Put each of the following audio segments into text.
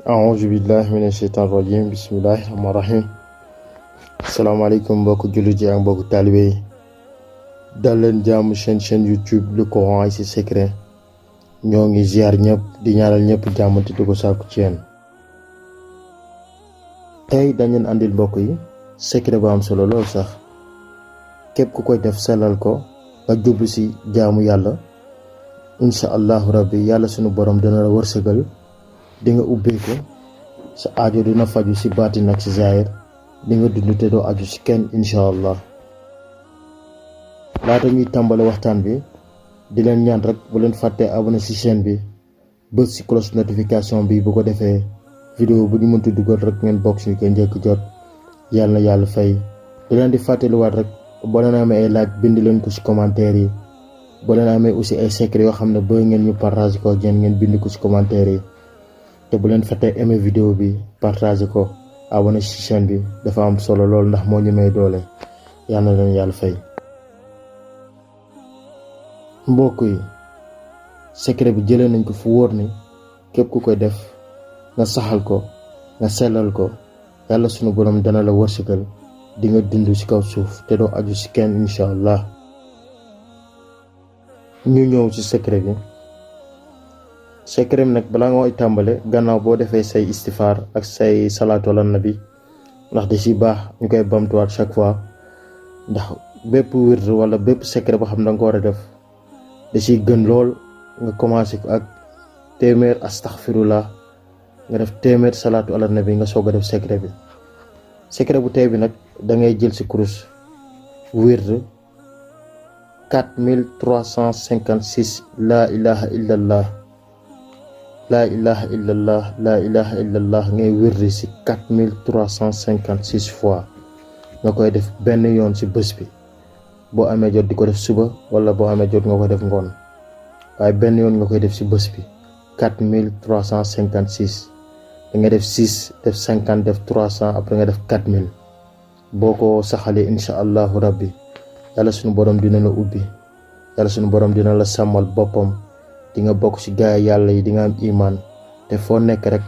A'udzu billahi minash shaitanir rajim. Bismillahirrahmanirrahim. Assalamualaikum mbokk jullit yi ak mbokk talibé yi. dal leen jàmm chaîne YouTube Le Coran et ses secrets. ñoo ngi ziar ñëpp di ñaanal ñëpp jàmm te di ko sàkku ci yéen. tey dañ leen andil mbokk yi secret bu am solo lool sax. képp ku koy def sellal ko nga jublu ci jaamu yàlla insha allahu rabbi yàlla sunu borom dana la wërsëgal di nga ubbeeku sa aajo dina faju ci baatin ak ci zaahir di nga dund te doo aju ci kenn insha allah. laata ñuy tàmbale waxtaan bi di leen ñaan rek bu leen fàtte abonné ci chaîne bi bës ci cloche notification bi bu ko defee vidéo bu ñu mënti dugal rek ngeen bokk ci ko njëkk jot yàlla na yàlla fay. di leen di fàttaliwaat rek boo leen amee ay laaj bind leen ko ci commentaire yi boo leen amee aussi ay secret yoo xam ne bëgg ngeen ñu partager ko ak yéen ngeen bind ko ci commentaire yi. te bu leen fàtte aimer vidéo bi partager ko abonné ci chaîne bi dafa am solo lool ndax moo ñu may doole yàlla na leen yàlla fay. mbokk yi secret bi jëlee nañ ko fu wóor ni képp ku koy def nga saxal ko nga sellal ko yàlla sunu borom dana la wërsëgal di nga dund ci kaw suuf te doo aju ci kenn insha allah. ñu ñëw ci secret bi. secret nag balaa nga koy tàmbale gannaaw boo defee say istifaar ak say salaatu ala nabi ndax da ci baax ñu koy bamtuwaat chaque fois ndax bépp wird wala bépp secret boo xam ne danga ko war a def da ciy gën lool nga commencé ko ak téeméer astaghfirullah nga def téeméer salaatu ala nabi nga soog a def secret bi. secret bu tey bi nag da ngay jël ci kurus wird 4356 laa ilaha illallah laa ilaha illallah laa ilaha illallah ngay wirdi ci 4356 fois nga koy def benn yoon ci bés bi. boo amee jot di ko def suba wala boo amee jot nga koy def ngoon waaye benn yoon nga koy def ci bés bi 4356 da nga def 6 def 50 def 300 après nga def 4000 boo ko saxalee insha allahu rabbi yàlla sunu borom dina la ubbi yàlla sunu borom dina la sàmmal boppam di nga bokk ci gaay yàlla yi di nga am iman te foo nekk rek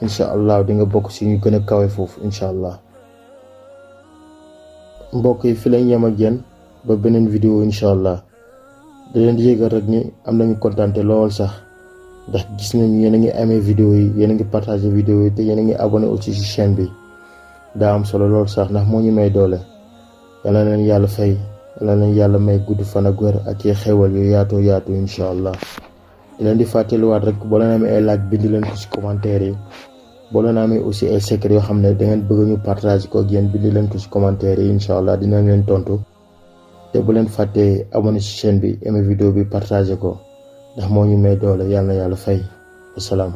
insha allah di nga bokk ci ñu gën a kawe foofu insha allah. mbokk yi fi lañ yem ak yéen ba beneen vidéo insha allah da leen di yégal rek ni am nañu kontaante lool sax ndax gis nañu yéen a ngi amee vidéo yi yéen a ngi partager vidéo yi te yéen a ngi abonné aussi ci chaîne bi daa am solo lool sax ndax moo ñu may doole. yàlla leen yàlla fay yàlla leen yàlla may gudd fan ak wér ak yi xewal yu yaatoo yaatu insha allah. di leen di fàttaliwaat rek boo leen amee ay laaj bind leen ko ci commentaire yi boo leen amee aussi ay secret yoo xam ne da ngeen bëgg ñu partager ko ak yéen bind leen ko ci commentaire yi insha allah dinañ leen tontu. te bu leen fàttee abonné ci chaîne bi aimer vidéo bi partager ko ndax moo ñu may doole yàlla na yàlla fay. wasalaam.